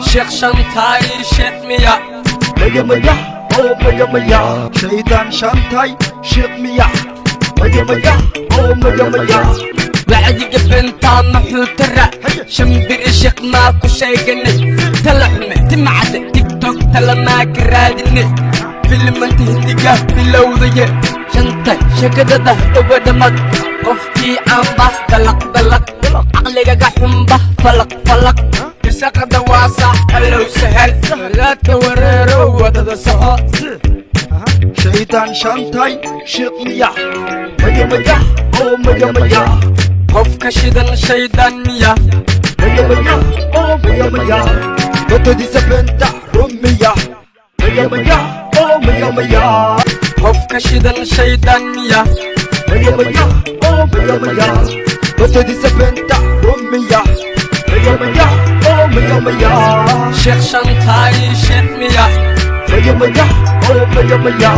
Sheekh shantaay sheekh miya? Maya, maya, oo maya, maya. Shaydaan shantay sheekh miya? Maya, maya, oo maya, maya. Wacdiga bentaa muxuu tara? Shambiri sheekh maa ku sheeganay? Tala xume timacade TikTok tala maa ka raadine? Filmanta Hindiga bilowdaye. Shantay sheekadada dawa dhamad. Qofkii aanba dalaq dalaq, caqligaga xunba falaq falaq. Risaqada waasac, Allow sahal. Wadaadka wareerow, wadada soco. Shaydaan shantay sheekh miya? Maya, maya, oo maya, maya. Qofka shidan shaydaan miya? Maya, maya, oo maya, maya. Dotodiisa beenta rumiya? Maya, maya, oo maya, maya. Qofka shidan shaydaan miya? Maya, maya, oo maya, maya. Dotodiisa beenta rumiya? Maya, maya, oo maya, maya. Sheekh shantaay sheekh miya? Maya, maya, oo maya, maya.